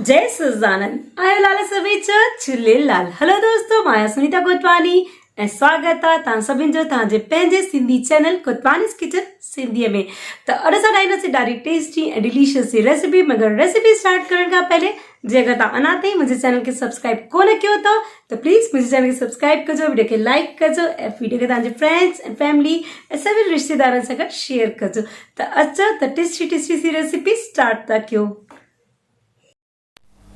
جئي سزانند آيو لال سويچ جھوليلال هلو دوستو مان آهيان سنيتا گوتواني ۽ سواگت آ توهان سڀن جو توهان جي پنهنجي سنڌي چينل گوتوانيز ڪچن سنڌي ۾ ته اڄ اسان ٺاهينداسين ڏاڍي ٽيسٽي ۽ ڊيليشس سي ريسيپي مگر ريسيپي اسٽارٽ ڪرڻ کان پهلي جي اگر توهان اڃا تائين منهنجي چينل کي سبسڪرائب ڪونه ڪيو اٿو ته پليز منهنجي چينل کي سبسڪرائب ڪجو وڊيو کي لائڪ ڪجو ۽ وڊيو کي توهان جي فرينڊس ۽ فيملي ۽ سڀني رشتيدارن سان گڏ شيئر ڪجو ته اچو ته ٽيسٽي ٽيسٽي سي ريسيپي اسٽارٽ ٿا ڪيون.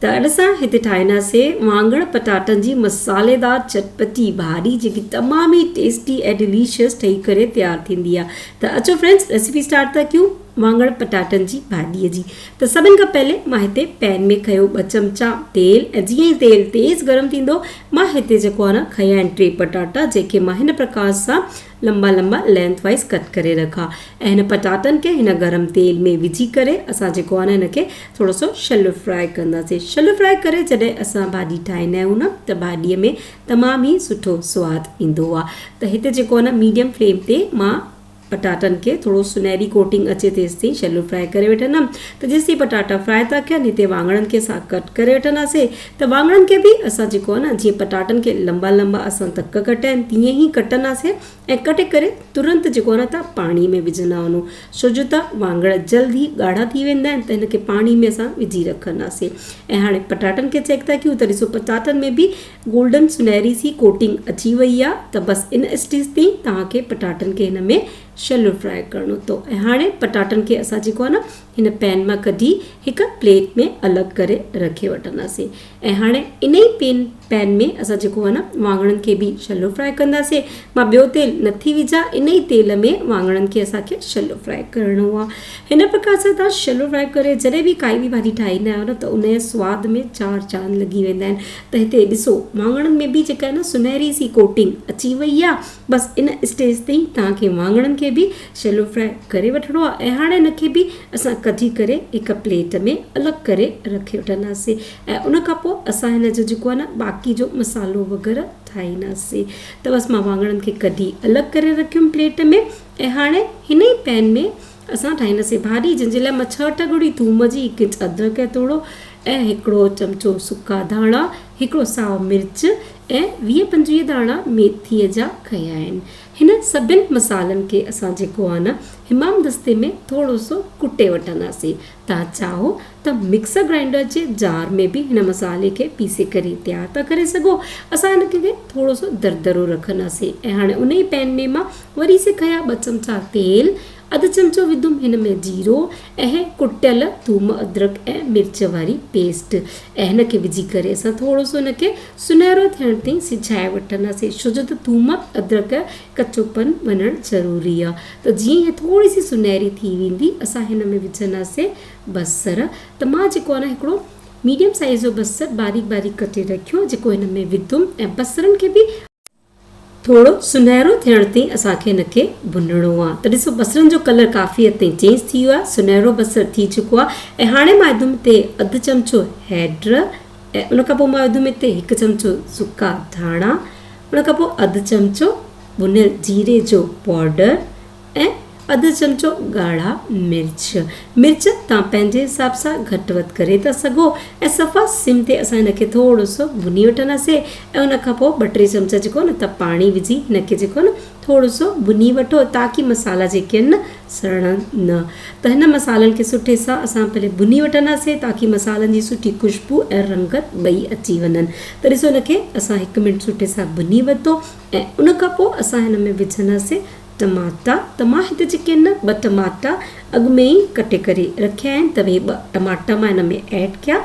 ته اڄ اسان هتي ٺاهينداسين واڱڻ پٽاٽن جي مصالحيدار چٽپٽي ڀاڄي جيڪي تمام ئي ٽيسٽي ۽ ڊيليشس ٺهي ڪري تيار ٿيندي آهي ته اچو فرينڊس ريسيپي اسٽارٽ ٿا ڪيون واڱڻ پٽاٽن جي ڀاڄي جي ته سڀن کان پهلي مان هتي پين ۾ کنيو ٻه چمچا تيل ۽ جيئن ئي تيل تيز گرم ٿيندو مان هتي جيڪو آهي نه کنيا آهن ٽي پٽاٽا جيڪي مان هن پرڪار سان لمبا لمبا لينٿ وائيز ڪٽ ڪري رکا ۽ هن پٽاٽن کي هن گرم تيل ۾ وجهي ڪري اسان جيڪو آهي نه هن کي ٿورو سو شلو فرائي ڪنداسين شلو فرائي ڪري جڏهن اسان ڀاڄي ٺاهيندا آهيون نه ته ڀاڄي ۾ تمام ئي سٺو سواد ايندو آهي ته هتي جيڪو آهي نه ميڊيم فليم تي مان پٽاٽن کي ٿورو سنهري ڪوٽنگ اچي تيستائين شلو فرائي ڪري وٺندم ته جيستائين پٽاٽا فرائي ٿا ٿين هتي واڱڻن کي اسان ڪٽ ڪري وٺنداسين ته واڱڻن کي به اسان جيڪو آهي نه جيئن پٽاٽن کي لمبا لمبا اسان ڌڪ ڪٽيا آهن تيئن ئي ڪٽنداسين ۽ ڪٽي ڪري ترنت جيڪو آهي نه ته پاڻي ۾ وجهندا وڃو ڇو جو ته واڱڻ جلد ئي ڳاڙها ٿي ويندا آهن ته هن کي پاڻي ۾ اسان وجهي رکنداسين ۽ هاڻي پٽاٽن کي چيڪ ٿا ڪيون ته ڏسو پٽاٽن ۾ به گولڊن سنهري سي ڪوٽنگ اچي وئي آهي ته بس ان اسٽيج تي توهان کي پٽاٽن کي هن ۾ شلو فرائي ڪرڻو اٿو ۽ هاڻي پٽاٽن کي اسان جيڪو آهي نه هن پين مان ڪڍي هڪ پليٽ ۾ الڳ ڪري رکي وٺنداسين ۽ هاڻي ان ئي پين پين ۾ اسان جيڪو آهي نه واڱڻن کي به شلو فرائي ڪنداسين مان ٻيو تيل نٿي وجهان ان ئي تيل ۾ واڱڻن کي اسان کي شلو فرائي ڪرڻو آهي هن پرڪار سان توهان شلو فرائي ڪري جڏهن به ڪائي به ڀاڄي ٺاهيندا آهيو نه ته ان جي سواد ۾ چار چاند لڳي ويندا آهن ته هتي ڏسو واڱڻن ۾ به جيڪا آهي نه سنهري سي ڪوٽنگ اچي وئي آهي بس ان اسٽيج تي ئي توهان کي واڱڻن کي به شيلو فرائي ڪري وٺڻو آهي ۽ هاڻي ان کي به اسان ڪڍي ڪري هڪ پليٽ ۾ الڳ ڪري رکي وٺنداسين ۽ ان کان پوء اسان هن جو جيڪو آهي نه باقي جو مصالحو وغيره ٺاهينداسين ته بس مان واڱڻن کي ڪڍي الڳ ڪري رکيم پليٽ ۾ ۽ هاڻي هن ئي پين ۾ اسان ٺاهينداسين ڀاڄي جنهن جي لاء مان ڇهه ٽڳڙي ٿوم جي هڪ انچ ادرڪ ۽ ٿورو ۽ هڪڙو چمچو سڪا ڌاڻا هڪڙو سائو مرچ ۽ 20 25 داڻا ميٿيء جا کنيا آهن. هن سڀن مصالحن کي اسان جيڪو آهي نه حمام دستي ۾ ٿورو سو ڪٽي وٺنداسين. توهان چاهو ته مڪسر گرائينڊر جي جار ۾ به هن مصالحي کي پيسي ڪري تيار ٿا ڪري سگهو. اسان هن کي ٿورو سو دردرو رکنداسين ۽ هاڻي ان ئي پين ۾ مان وري سي کنيا ٻه چمچا تيل، اڌ چمچو وڌم هن ۾ جيرو ۽ ڪٽيل ٿوم ادرڪ ۽ مرچ واري پيسٽ ۽ هن کي وجهي ڪري اسان ٿورو سو هن کي سنهرو ٿيڻ تائين سجهائي وٺنداسين ڇو جو ته ٿوم ادرڪ ڪچو پن وڃڻ ضروري آ ته جيئن هي ٿوري سي سنهري ٿي ويندي اسان هن ۾ وجهنداسين بصر ته مان جيڪو آ نه هڪڙو ميڊيم سائيز جو بصر باريڪ باريڪ ڪٽي رکيو جيڪو هن ۾ وڌم ۽ بصرن کي به ٿورو سنهرو ٿيڻ تائين اسان کي هن کي ڀنڻو آ ته ڏسو بصرن جو ڪلر ڪافي حد تائين چينج ٿي ويو آ سنهرو بصر ٿي چڪو آ ۽ هاڻي مان وڌم هتي اڌ چمچو هيڊ ۽ ان کان پوء مان وڌم هتي هڪ چمچو سڪا ڌاڻا ان کان پوء اڌ چمچو ڀنيل جيري جو پائوڊر ۽ اڌ چمچو ڳاڙها مرچ. مرچ توهان پنهنجي حساب سان گهٽ وڌ ڪري ٿا سگهو ۽ صفا سم تي اسان هن کي ٿورو سو ڀني وٺنداسين ۽ ان کان پوء ٻه ٽي چمچا جيڪو نه ته پاڻي وجهي هن کي جيڪو نه ٿورو سو ڀني وٺو تاڪي مصالحا جيڪي آهن نه سڙن نه ته هن مصالحن کي سٺي سان اسان پهرين ڀني وٺنداسين تاڪي مصالحن جي سٺي خوشبو ۽ رنگت ٻئي اچي وڃن ته ڏسو هن کي اسان هڪ منٽ سٺي سان ڀني ورتو ۽ ان کان پوء اسان هن ۾ وجهنداسين ٽماٽا، ته مان هتي جيڪي آهن نه ٻه ٽماٽا اڳ ۾ ئي ڪٽي ڪري رکيا آهن ته اهي ٻه ٽماٽا مان هن ۾ ايڊ ڪيا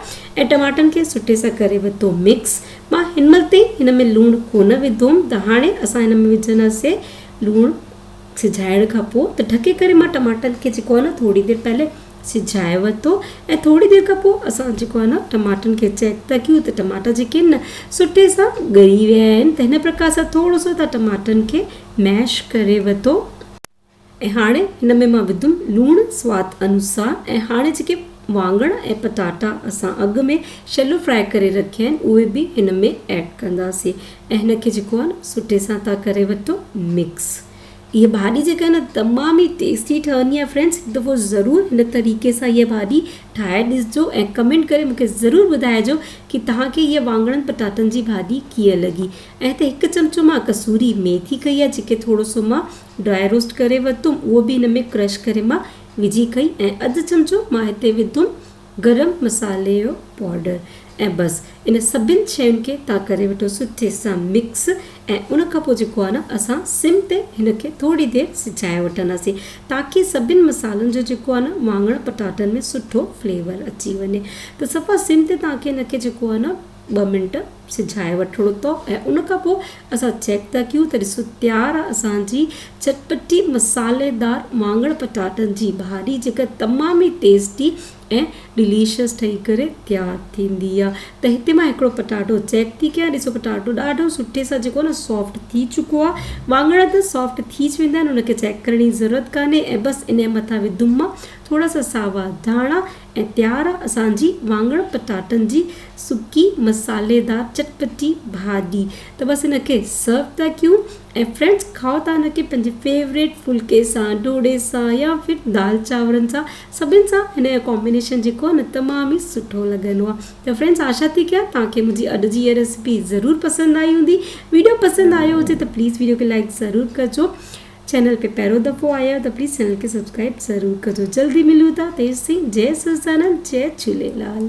۽ ٽماٽن کي سٺي سان ڪري ورتو مڪس. مان هن مهل تائين هن ۾ لوڻ ڪونه وڌو هوم ته هاڻي اسان هن ۾ وجهنداسين لوڻ سجهائڻ کان پوء ته ڍڪي ڪري مان ٽماٽن کي جيڪو آهي نه ٿوري دير پهلي سجهائي ورتو ۽ ٿوري دير کان پوء اسان جيڪو آهي نه ٽماٽن کي چيڪ ٿا ڪيون ته ٽماٽا جيڪي آهن نه سٺي سان ڳري ويا آهن ته هن پرڪار سان ٿورو سو تان ٽماٽن کي ميش ڪري ورتو ۽ هاڻي هن ۾ مان وڌم لوڻ سواد انوسار ۽ هاڻي جيڪي واڱڻ ۽ پٽاٽا اسان اڳ ۾ شيلو فرائي ڪري رکيا آهن اهي به هن ۾ ايڊ ڪنداسين ۽ هن کي جيڪو آهي نه سٺي سان تان ڪري ورتو مڪس. هيء ڀاڄي جيڪا آهي نه تمام ئي ٽيسٽي ٺهندي آهي فرينڊس هڪ دفعو ضرور هن طريقي سان هيء ڀاڄي ٺاهي ڏسجو ۽ ڪمينٽ ڪري مونکي ضرور ٻڌائجو ڪي توهان کي هيء واڱڻن پٽاٽن جي ڀاڄي ڪيئن لڳي ۽ هتي هڪ چمچو مان قصوري ميٿي ڪئي آهي جيڪي ٿورو سو مان ڊرائي روسٽ ڪري ورتم اهو به هن ۾ ڪرش ڪري مان وجهي ڪئي ۽ اڌ چمچو مان هتي وڌم گرم مصالحي جو پائوڊر ۽ بس ان سڀن شين کي تان ڪري وٺو سٺي سان مڪس ۽ ان کان پوء جيڪو آهي نه اسان سم تي هن کي ٿوري دير سجائي وٺنداسين تاڪي سڀن مصالحن جو جيڪو آهي نه واڱڻ پٽاٽن ۾ سٺو فليور اچي وڃي ته صفا سم تي توهان کي هن کي جيڪو آهي نه ٻه منٽ سجائي وٺڻو اٿو ۽ ان کان پوء اسان چيڪ ٿا ڪيون ته ڏسو تيار آهي اسان جي چٽپٽي مصالحيدار واڱڻ پٽاٽن جي ڀاڄي جيڪا تمام ئي ٽيسٽي ۽ ڊليشس ٺهي ڪري تيار ٿيندي آهي ته هتي مان هڪڙو پٽاٽو چيڪ ٿي ڪيان ڏسو پٽاٽو ڏاڍو سٺي سان جيڪو نه سافٽ ٿي چڪو آهي واڱڻ ته سافٽ ٿي ويندا آهن ان کي چيڪ ڪرڻ جي ضرورت ڪانهي ۽ بس ان جي مٿان وڌم مان ٿورا سا ساوا ڌاڻا ۽ تيار آ اسان جي واڱڻ پٽاٽن جي سڪي مصالحيدار چٽپٽي ڀاڄي ته بس ان کي سرو ٿا ڪيون ۽ فرينڊس کائو ٿا ان کي پنهنجي فيوريٽ ڦلڪي سان ڍوڍي سان يا ڦر دال چانورن سان سڀن سان هن جو ڪامبينيشن جيڪو آ نه تمام ئي سٺو لڳندو آ ته فرينڊس آشا ٿي ڪيان توهان کي منهنجي اڄ جي هيء ريسپي ضرور پسند آئي هوندي ويڊيو پسند آيو هجي ته پليز ويڊيو کي لائڪ ضرور ڪجو چينل تي پهريون دفعو آيا آهيو ته پليز چينل کي سبسڪرائب ضرور ڪجو جلدي ملون ٿا تيسين جئي سچدانند جئي جهوليلال.